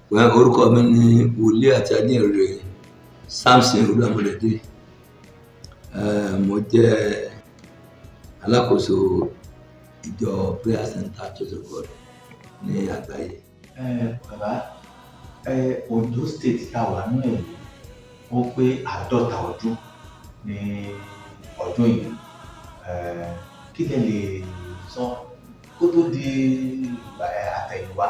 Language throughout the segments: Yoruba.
Well, orúkọ mi ni wòlíì àti ajíhìnrere Samson Olúwamọdédé. Mo jẹ́ alákòóso ìjọ Prayer Center Church of God ní àgbáyé. Bàbá, Ondo State tá a wà nínú ẹ̀ yìí, ó pé 50 ọdún ní ọdún yìí. Kí lẹ lè sọ kó tó di àtẹ̀yìnwá?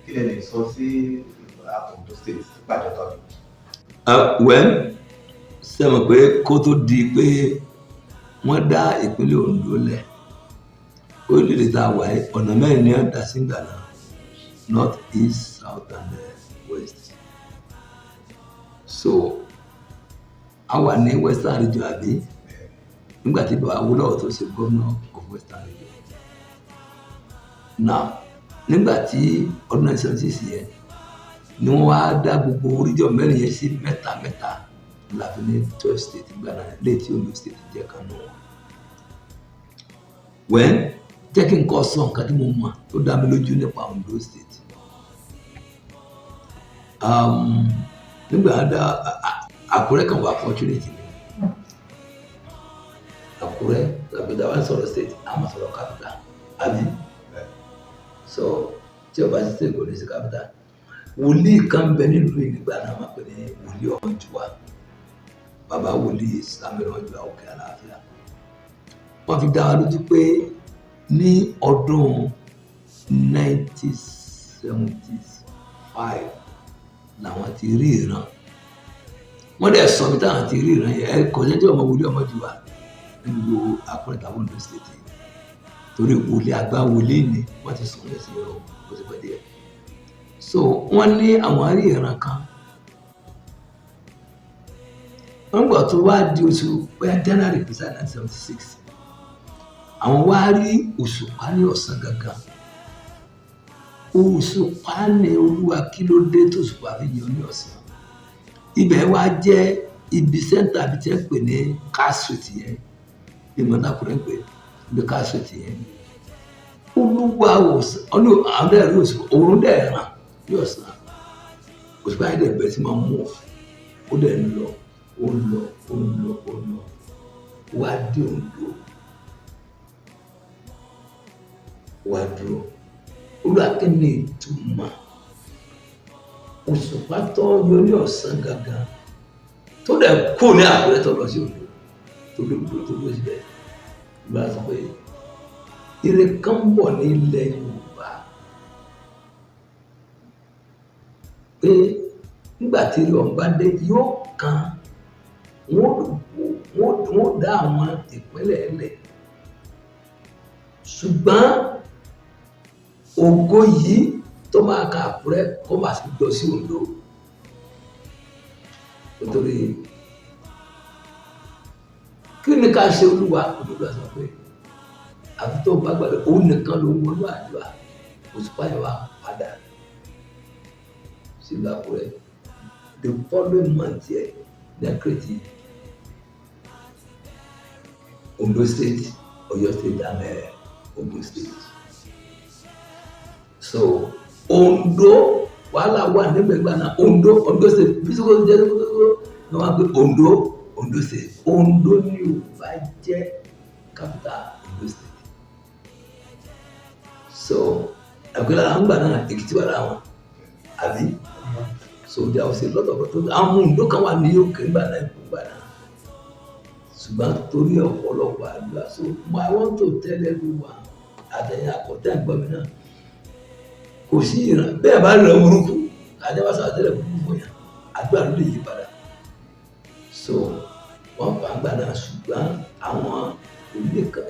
Kí lẹ lè sọ sí Ondo State sípàdé ọdún? Well, ṣé mọ̀ pé kó tó di pé wọ́n dá ìpínlẹ̀ Ondo lẹ̀, orílẹ̀-èdè tá a wà yìí, ọ̀nà mẹ́rin ni wọ́n dá sí ìgbà náà: north, east, south and west. So a wà ní western region, àbí? Nígbà tí bàbá Awólọ́wọ̀ tó ṣe governor of western region. Now, nígbà tí ọdún 1976 yẹn ni wọ́n wá dá gbogbo region mẹ́rin yẹn sí mẹ́ta mẹ́ta, la fi ní 12 state gbà náà, léyìí tí Ondo State jẹ́ kan nù wọn. Well, jẹ́ kí n kọ́ sọ nǹkan tí mo mọ̀ tó dá mi lójú nípa Ondo State. Nígbà dá Àkúrẹ́ kan wà, fortunate ni Àkúrẹ́. Tàbí tá a bá ń sọ̀rọ̀ state, a máa sọ̀rọ̀ capital, àbí? So tí o bá sí state, kò ní sí capital. Wòlíì kan bẹ nílùú yìí nígbà náà, máa pè ní wòlíì Ọ̀njúwà, bàbá wòlíì Samuel Ọ̀njúwà Òkè Àlàáfíà. Wọ́n fi dá wa lójú pé ní ọdún 1975 làwọn ti rí ìran. Wọ́n dẹ̀ sọ bí táwọn ti rí ìran yẹn. Ẹ kò sẹ́ni tí ọmọ wòlíì Ọmọjúwà nínú gbogbo Àkúrẹ́ tàbí Ondo State yìí, torí wòlíì àgbà wòlíì ni wọ́n ti sùn lẹ́sìn o, kò sí pẹ́ díẹ̀. So wọ́n ní àwọn rí ìran kan. Wọ́n gbà tó wá di oṣù bóyá January pèsè 1976, àwọn wá rí òṣùpá ní ọ̀sán gangan. Òṣùpá ní, "Olúwa, kí ló dé tó òṣùpá fi yọ ní ọ̀sán?" Ibẹ̀ wá jẹ́ ibi center àbí tí wọ́n pè ní Car Street yẹn, bí mọ̀tàkùrẹ́ ń pè ibi Car Street yẹn. Olúwa, ọ̀sán àwọn dẹ̀ rí òṣùpá, òun dẹ̀ ràn ní ọ̀sán. Òṣùpá yẹn dẹ̀ bẹ̀rẹ̀ sí máa move, ó dẹ̀ ń lọ, ó ń lọ, ó ń lọ, ó ń lọ, wá dé Oǹdó, wá dúró. "Olúwa, kí ni ìtumọ̀ òṣùpá tó yọ ní ọ̀sán gangan, tó dẹ̀ kú ní Àkúrẹ́, tó lọ sí Oǹdó, tó dúró, tó dúró síbẹ̀?" Olúwa sọ pé ire kan ń bọ̀ ní ilẹ̀ Yorùbá, pé nígbà tí ire ọ̀hún bá dé, yóò kan wọ́n dá àwọn ìpínlẹ̀ lẹ̀, ṣùgbọ́n ògo yìí tó máa ka Àkúrẹ́ kó máa sì lọ sí Oǹdó, nítorí kí ni ká ṣe, Olúwa? Olúwa sọ pé àfi tó bá gbàgbé òun nìkan ló ń wọnú àdúrà. Òṣùpá yẹn wá padà sílùú Àkúrẹ́. The following month yẹn ní create Ondo State, Ọ̀yọ́ State and Ogun State. So Ondo, wàhálà wà nígbàgbà náà. Ondo State bí sọ́kò jẹ́ sọ́kò ní wọ́n á pè Ondo, Ondo State. Ondo ní ò bá jẹ́ capital Ondo State. So àgbẹ̀lẹ̀ àwọn gbà náà, Èkìtì wà láwọn, àbí? So there was a lot of àwọn Ondo kan wà ní òkè ńgbà náà, ìgbà náà, ṣùgbọ́n torí ọ̀pọ̀lọpọ̀ àdúrà. So I want to tell everyone, àtẹ̀yìn àkọ́tẹ́ àgbọ̀n mi náà, kò sí ìran bẹ́ẹ̀ bá lọ burúkú àti bá sọ àtẹ̀lẹ̀ burúkú fún yàn, àdúrà ló lè yí padà. So wọ́n fà á gbà náà, ṣùgbọ́n àwọn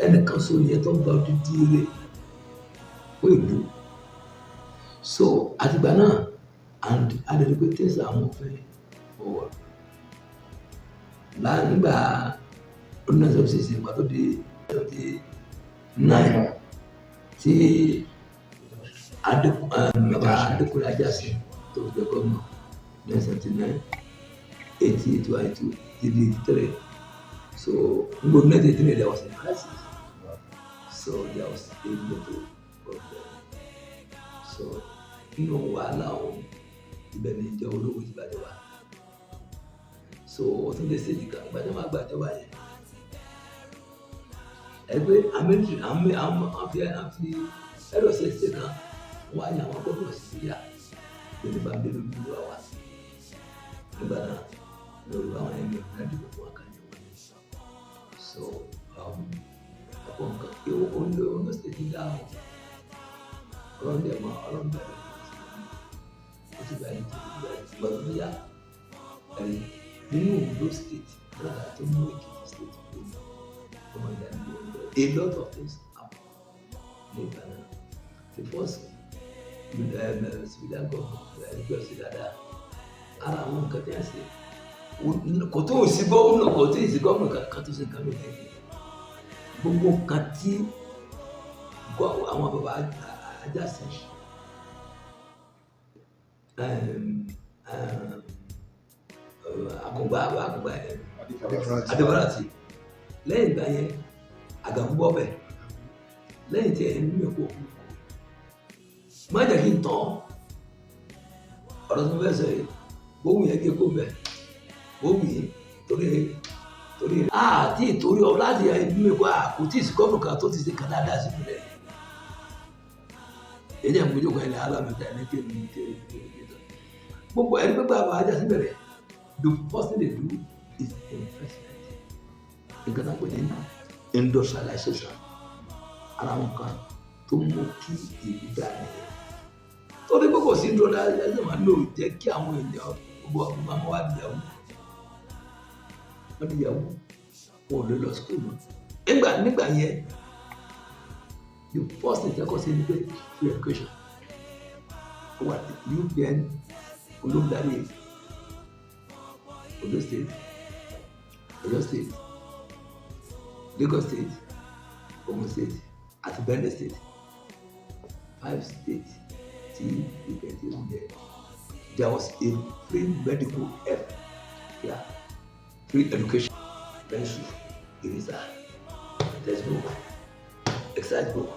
ẹnìkan so yẹn tó gba odidi ire fún ìlú. So àtìgbà náà, and adẹ̀rẹ̀ pé things are moving forward. Nígbà ọdún 1976, ìgbà tó di 79 tí bàbá Adékúnlé Ajásin tó fi jẹ gómìnà, 1979, 80, 81, 82, 83. So ngbọ 1983, there was a crisis, so there was a little problem. So inú wàhálà ọ̀hún Ibẹ̀ ni ìjọba ológun ti gbàjọba. So ó tún dé stage kan ìgbà tí wọ́n gbàjọba yẹn, ẹgbẹ́ amẹ́tì àmì àwọn àfi àfi ẹ̀rọ ṣe ṣe kan, wọ́n á yan àwọn gómìnà sí yá lórí bá bẹ́ẹ̀ lórí ìlú wa nígbà náà lórí àwọn ẹ̀mí ọ̀nà dìbò fún àkànní wọn. So ọ̀pọ̀ nǹkan ewu Ondo Ondo State dá o. Ọlọ́run dẹ̀ mọ́, Ọlọ́run bẹ̀rẹ̀ ó ti bẹ̀rẹ̀ tó ti bẹ̀rẹ̀ gbọ́dọ̀ tó yá ẹ̀rí nínú Ondo State náà tó mú Èkìtì State kúrò ọmọ ìyá ní Ondo. A lot of things happen nígbà náà. The first civilian government ẹgbẹ́ sí dáadáa. Ara àwọn nǹkan tí a ṣe, kò tó sí gómìnà, kò tó sí gómìnà kankan tó ṣe nǹkan mìíràn. Gbogbo nǹkan tí àwọn bàbá Ajásin, Àkùngbá, Àkùngbá, Adéfarati, lẹ́yìn ìgbà yẹn Àgàmú bọ́ bẹ̀ lẹ́yìn tí ẹ̀ ń mú ẹ̀kọ́ má jẹ́ kí n tán ọ̀rọ̀ tó fẹ́ sọ yìí. Gbóhùn yẹn gé kó bẹ̀ gbóhùn yìí torí àti ìtorí ọ láti ẹ̀mí ẹ̀kọ́ kò tí ì sí gómìnà kan tó ti ṣe kan dáadáa sí ìpínlẹ̀ èyí ẹ̀ mójú kan ilẹ̀ alámẹ́ta ẹ̀ ní kéwì kéwì kéwì kéwì. Gbogbo ẹni pé bàbá Ajásin bẹ̀rẹ̀, the first thing they do is investment. Nǹkan náà pè ní industrialization. Ara wọn kan tó mú kí ìlú dà nìyẹn. Torí pé kò sí industrialization máa lò jẹ́ kí àwọn èèyàn gbogbo ọmọ wa di yahoo, wọ́n di yahoo, wọn ò lè lọ school mọ́ nígbà yẹn. The first thing tẹ́kọ̀ sí ni pé free education ó wà. UPN olóńdarí Ondo State, Ọ̀yọ́ State, Lagos State, Ogun State àti Benue State, five states tí UPN ti ń jẹ. There was a free medical health care, free education, pencil, eraser, textbook, exercise book.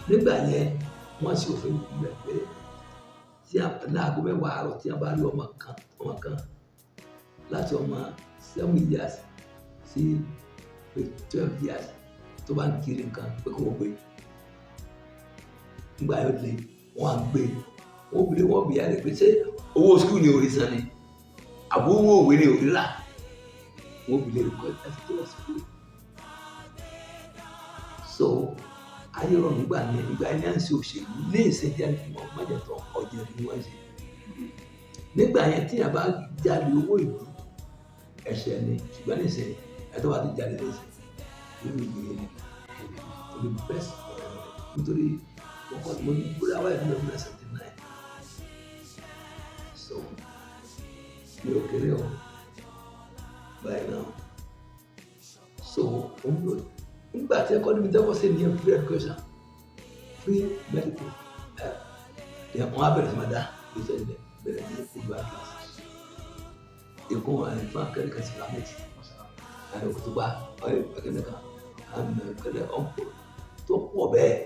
Nígbà yẹn wọ́n ṣe òfin ìpínlẹ̀ pé tí a láago 10 àárọ̀, tí a bá rí ọmọ kan láti ọmọ 7 years sí 12 years tó bá ń kiri nǹkan, pé kó o gbé. Nígbà yóò lé, wọ́n á gbé, wọ́n bí wọ́n bí yàrá pé ṣé owó school ni orí san ni àbí owó òwe ni orí rà. Wọ́n bí lè kọ́ everything was free. So ayé rọrùn gbà ní ìgbà yẹn. À ń ṣe òṣèlú ní ìṣèjì wọn májètò ọ̀jẹ̀ ni wọ́n ṣe nígbà yẹn. Tí a bá jalè owó ìlú, ẹ̀ṣẹ̀ ni. Ṣùgbọ́n ní ìsìn, ẹ̀ tó bá ti jalè ní ìsìn nínú ìlú yẹn ni the best, nítorí wọ́n kọ́ mo ní búra wáyé fún mi 79. So mi ò kéré o by now. So òun ló nígbà tí ẹ̀kọ́ níbi tẹ́kọ̀ sí ní free education, free medical health ẹ̀, wọ́n á bẹ̀rẹ̀ sí máa dá iṣẹ́ ilẹ̀ bẹ̀rẹ̀ ní olú atlas ìkún fún akẹ́kọ̀ọ́ ceramics òkútùpá akẹ́kọ̀ọ́ akẹ́kọ̀ọ́ ọ̀pọ̀ tó pọ̀ bẹ́ẹ̀.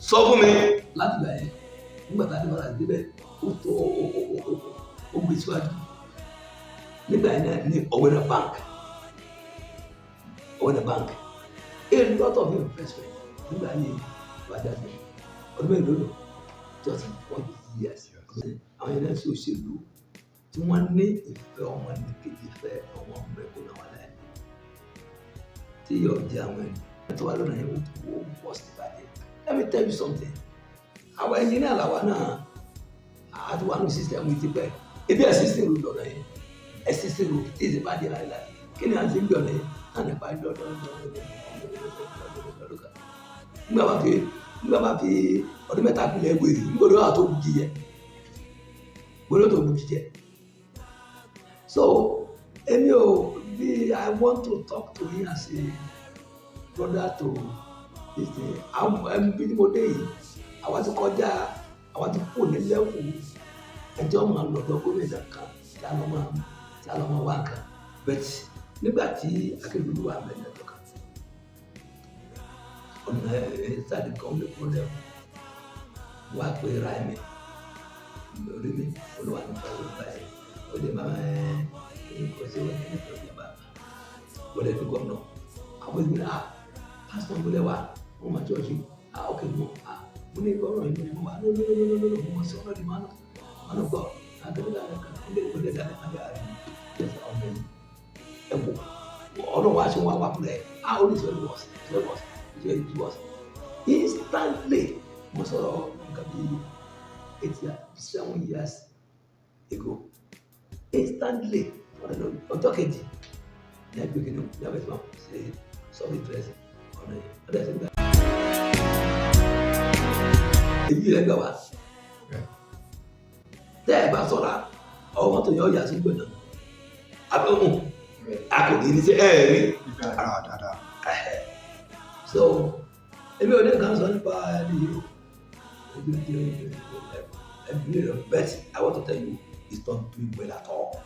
Sọ fún mi láti gbà yẹn, nígbà tá a dé bára débẹ̀, ó tó ó gbé síwájú. Nígbà yẹn náà ní Owena Bank, Owena Bank, a lot of investment nígbà yẹn. Bàjẹ́ ọdún mẹ́rin lónìí, just 4 years. Àwọn yẹn náà ṣe òṣèlú tí wọ́n ní ìfẹ́ ọmọ nìkejì, ìfẹ́ ọmọ mẹ̀kúnnù, àwọn aláìní tí yóò jẹ àwọn ènìyàn tó wà lọ́nà yẹn. Ó wọ́ sí bàjẹ́. Let me tell you something. Àwọn engineer làwa náà àti wà ní system yìí ti pẹ́. Ebi ẹ̀ system road lọ́nà yẹn, ẹ̀ system road tí ìsìn bá dé láyé láyé, kí ni à ń ṣe ń gbé ọ̀nà yẹn náà nípa lọ́dún kan? Nígbà bá fi ọdún 3 pilẹ̀ wèrè, nígbà tó wà tó bu jíjẹ, gbọ́dọ̀ tó bu jíjẹ. So èmi ò bí I want to talk to him as a brother to this thing. Àwọn ẹni bí mo dé yìí, àwa ti kọjá, àwa ti kú ní level ẹjọ́ máa lọ́dọ̀ gómìnà kan tí a lọ máa wá nǹkan. But nígbà tí Akérédolú wà mẹ́rin ẹ̀jọ̀ kan ọ̀nà ẹ̀ sáàdì kan ó ní problem, wá pé ra ẹ̀mí Orí mi olúwa nípa owó báyìí ó lè máa ẹ kò sí owó ní ìtọ́jú bá wọlé ní gómìnà àwọn ìgbìmọ̀ náà pásítọ̀ múlẹ̀ wá wọ́n máa chọ́ọ̀chì ah ok mo ah mo ní gómìnà yìí mo wà no no no no no no mo sọ ọ́nà di man of God àgbẹ̀dẹ̀ àgbẹ̀dẹ̀ àgbẹ̀dẹ̀ àgbẹ̀dẹ̀ àgbẹ̀dẹ̀ ọ̀nà yìí ẹ̀ wò ọ̀nà wa ṣe wọn wà fúnra ẹ̀ ah ó ní it's very worse, it's very worse, it's very worse. Instantly mo sọ̀rọ̀ nǹkan bíi 8 years, 7 years ago, instantly ọjọ́ kejì ní agbègbè ní abẹ́tí wọn ṣe sọ́ọ̀bì dírẹ́sì ọ̀nà yìí ọ̀dọ̀ ẹ̀sìn gbà. Èyí rẹ̀ gbà wá tẹ́ ẹ bá sọ̀rọ̀ ọwọ́ tó yọ ọ̀yà sí gbọ̀nà àbí òun a kò ní í ṣe ẹ rí. Dáadáa. So èmi ò ní nǹkan sọ nípa ẹni yìí o. But I want to tell you, it's not doing well at all.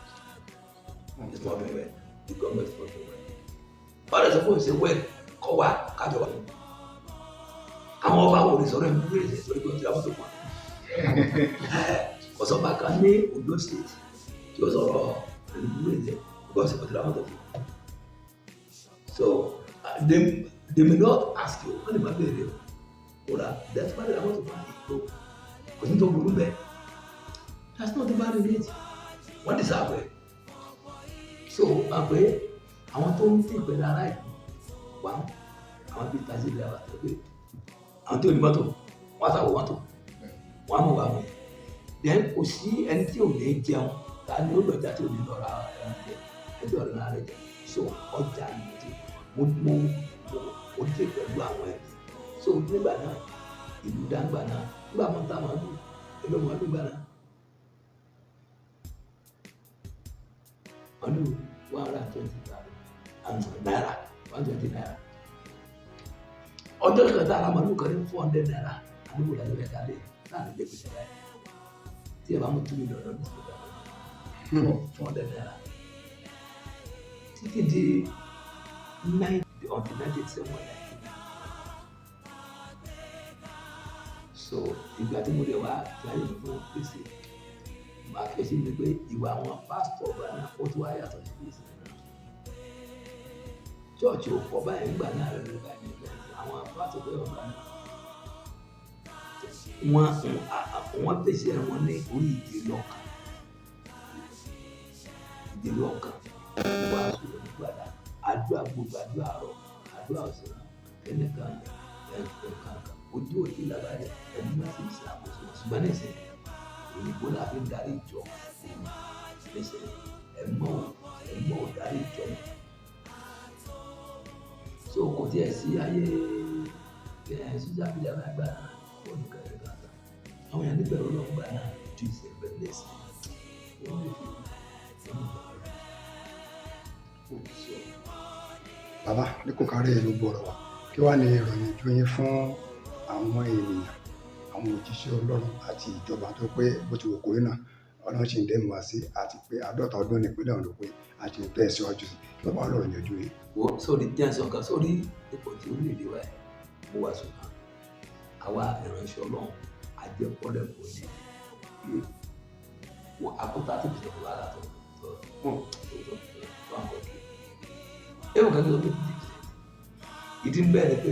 It's not doing well. The government is not doing well. Wọ́n lè sọ fún ìṣe well kọ́ wa kájọ wa. Àwọn ọba wo lè sọ̀rọ̀ ẹ̀mí wíwèé ṣe sórí pé ó ti ra mọ́tò fún wa. Ọ̀sọ́ba kan ní Ondo State tí ó sọ̀rọ̀ ẹ̀mí wíwèé ṣe because ó ti ra mọ́tò fún wa. So they may not ask you, wọ́n lè má béèrè o. Kóra that's why they want to buy it. Kò sí tó burú bẹ́ẹ̀. That's not bad in it. Wọ́n deserve it. So àpé àwọn tó ń tì pẹ̀lú ara ìlú wà àwọn bíi taxi driver tó gbé àwọn tí ò ní mọ́tò wọ́n á sáwọ́ mọ́tò wọ́n á mọ̀ wá wọn. Then kò sí ẹni tí ò ní jẹun ta ni ó lọ́jà tí ò ní lọ ra ẹran jẹ ẹjọ́ ọ̀rẹ́ náà rẹ jẹ. So ọjà ni mo ti mo mo mo mo dé pẹ̀lú àwọn ẹ̀mí. So nígbà náà ìlú dáńgbà náà nígbà máa ń ta màálù èlò màálù gbà náà màálù 120,000 naira, 120 naira. Ọjọ́ kẹta ara màálù kan ní ₦400 àdúgbò láti fẹ́ ká lé láàrin ilé ìgbésẹ̀ báyìí tí ẹ bá mú 2 million lọ́dún sí ìgbà ₦400 títí di nine until 1987. So ìgbà tí mo lè wá láyé mi fún Kristi máa fi sí mi pé ìwà àwọn pásítọ̀ ọgbà náà ó tún wá yàtọ̀ sí Kristi náà. Chọ́ọ̀chì ò pọ̀ báyìí nígbà náà rẹ̀ lórí báyìí nígbà tí àwọn pásítọ̀ bẹ́ẹ̀ ọgbà náà wọ́n pèsè wọn ní orí ìdílé ọkàn, ìdílé ọkàn wàásù nígbàdà àdúrà gbogbo àdúrà àárọ̀ àdúrà ọ̀sán ẹnìkan ẹnìkan ojú òtí làbáyé ẹni má sì ṣe àkóso. Ṣùgbọ́n nísìnyí òyìnbó la fi ń darí ìjọ nísìnyí ẹ̀mọ́ ò darí ìjọ mọ́. So kò tiẹ̀ sí ayé ẹ̀ social media bá gbà náà fóònù kẹrẹ gbà náà àwọn èèyàn níbẹ̀rù Ọlọ́run gbà náà ju ìṣẹ̀gbẹ́ nísìnyí wọ́n lè fi ẹ̀mí ìgbà rẹ̀ so. Bàbá ní kò kárí gbogbo ọ̀rọ̀ wa, kí wàá ní ìròyìn ìjọ yín fún àwọn ènìyàn, àwọn òjíṣẹ́ Ọlọ́run àti ìjọba tó pé bó ti wù kórí náà Ọlọ́run ṣì ń dẹ́nu wá sí àti pé 50 ọdún nípínlẹ̀ Ondo pé a ṣe ń tẹ̀ síwájú sí kí wọ́n bá lọ́rọ̀ yanjú yìí. Wo sórí díẹ̀ sọ̀kan sórí ipò tí orílẹ̀-èdè wa yìí mo wà sọ̀kan àwa ìránṣẹ́ Ọlọ́run àjẹpọ̀lẹ̀ kò ní wọ́n àkótá tó fi ṣẹ̀kọ̀ wàhálà tó tó tó tó tó àwọn ọ̀dọ́ ẹ̀wọ̀n kan tó tó 50%. Ìdí ń bẹ́ẹ̀ ni pé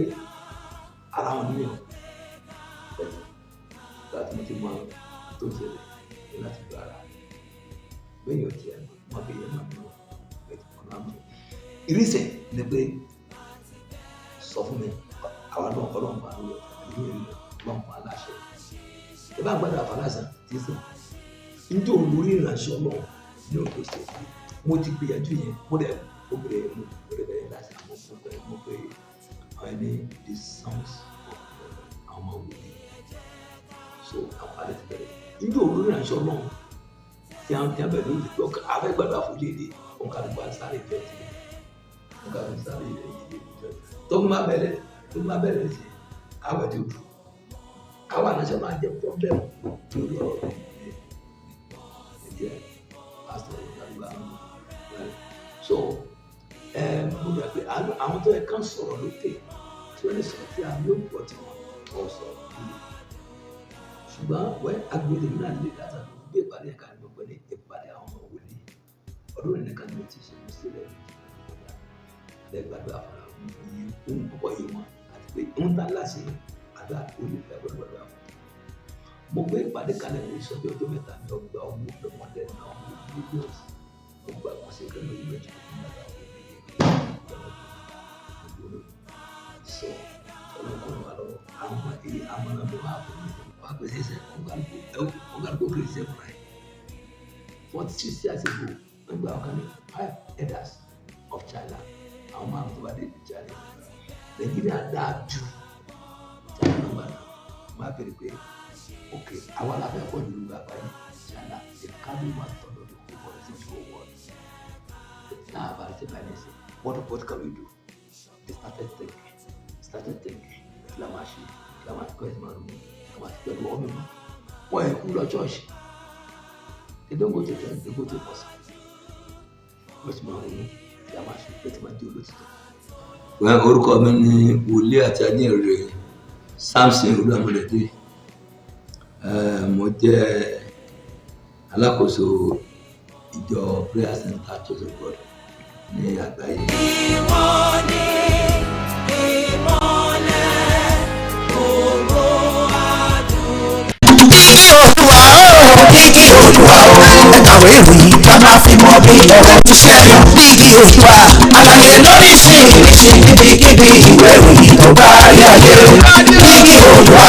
ara wọn níyàn bẹ́ẹ̀ láti mo ti mọ tó ń ṣẹlẹ̀ ní láti gba ara bẹ́ẹ̀ yóò tiẹ̀ mọ bí yẹn máa ń lọ bẹ́ẹ̀ ọ̀nà àmọ́ ìrísẹ̀ ni pé sọ fún mi àwa náà Ọlọ́run pa lórí ìlú ìlú Ọlọ́run pa aláṣẹ ẹ bá gbọ́dọ̀ àfàlàṣà tí sàn nítorí olórí ìránṣẹ́ Ọlọ́run ní Ondo State mo ti gbìyànjú yẹn mo dẹ̀ mo bẹ̀rẹ̀ mo bẹ̀rẹ̀ láti àwọn mo pé àwọn ẹni the sons of àwọn ọmọ wòlíì. So àwọn alẹ́ ti bẹ̀rẹ̀ nítorí olórí ìránṣẹ́ Ọlọ́run tí a ti bẹ̀rẹ̀ lórí pé afẹ́ gbàdúrà fún ilé òǹkàlùkù sáré ìjọ ti òǹkàlùkù sáré ìjọ tó má bẹ̀rẹ̀ sí àwọn ẹ̀dí òdù àwọn ànáṣẹ́ máa jẹ́ pọ́blẹ́mù lórí ọ̀rọ̀ Nàìjíríà pásítọ̀ òǹkàlùkù àwọn so mo dà pé àwọn tó yẹ kán sọ̀rọ̀ lókè tí wọ́n lè sọ̀rọ̀ tí a yóò gbọ́ tí wọ́n sọ̀rọ̀ lórí. Ṣùgbọ́n wẹ́ agbègbè náà lè dáta gbé ìpàdé ẹ̀ka ní ọ̀pẹ ní ìpàdé àwọn ọmọ wòlíì. Ọdún rẹ̀ nìkan ni mo ti ṣe mo sílẹ̀ lẹ́gbàdo àfọlá ohun púpọ̀ yìí wọn àti pé ohun tá a láṣẹ àdúrà olùfẹ́ gbọ́dọ̀ fún. Mo gbé ìpàdé kalẹ̀ ní ìsọjí ọjọ́ mẹ́ta ní ọgbà owó lọ́mọdé náà millions. Mo gbà kó sí kẹ́mi ìlú ẹ̀jẹ̀ fún bàbá òun sọ ọlọ́kọ̀ wà lọ́wọ́ àwọn èyí àmọ́nà mi wà fún mi. Wà á pèsè iṣẹ́ ọ̀gáàgbó kiri iṣẹ́ fúnra ẹ̀. 46 years ago, wọ́n gba ọ̀kan ní 5 elders of China. Àwọn márùn tó bá dé China. Nàìjíríà dáa ju China náà wà náà. Wọ́n á bèrè pé ok, àwa la fẹ́ pọ̀ jù lọ àgbáyé. China they carry 1/3 of the whole world, the whole world. Tá a bá ṣe báyìí ṣe, what can we do? They started thinking, started thinking. Kí la máa ṣe? Kí la máa kọ́ ẹ̀sìn máa ronú? Kí la máa ṣe pẹ̀lú ọmọ mi? Wọ́n ẹ̀ kú lọ church. They don't go to church, they go to mosque. Wọ́n sì máa ronú. Kí la máa ṣe? Bẹ́ẹ̀ tí máa di olótìtọ́. Well, orúkọ mi ni wòlíì àti ajínrere Samson Olúwamọlẹ́dé. Mo jẹ́ alákòóso ìjọ Prayer Center Church of God ní àgbáyé. Ìwọ ni ìmọ́lẹ̀ gbogbo àdúgbò. Dígí Olúwa o, dígí Olúwa o, ẹ kàwé ìròyìn ká máa fi mọ bí ọ̀rọ̀ ti ṣe lọ. Dígí Olúwa, àlàyé lóríṣiríṣi níbikíbi ìwé ìròyìn tó bá rí ayé. Dígí Olúwa.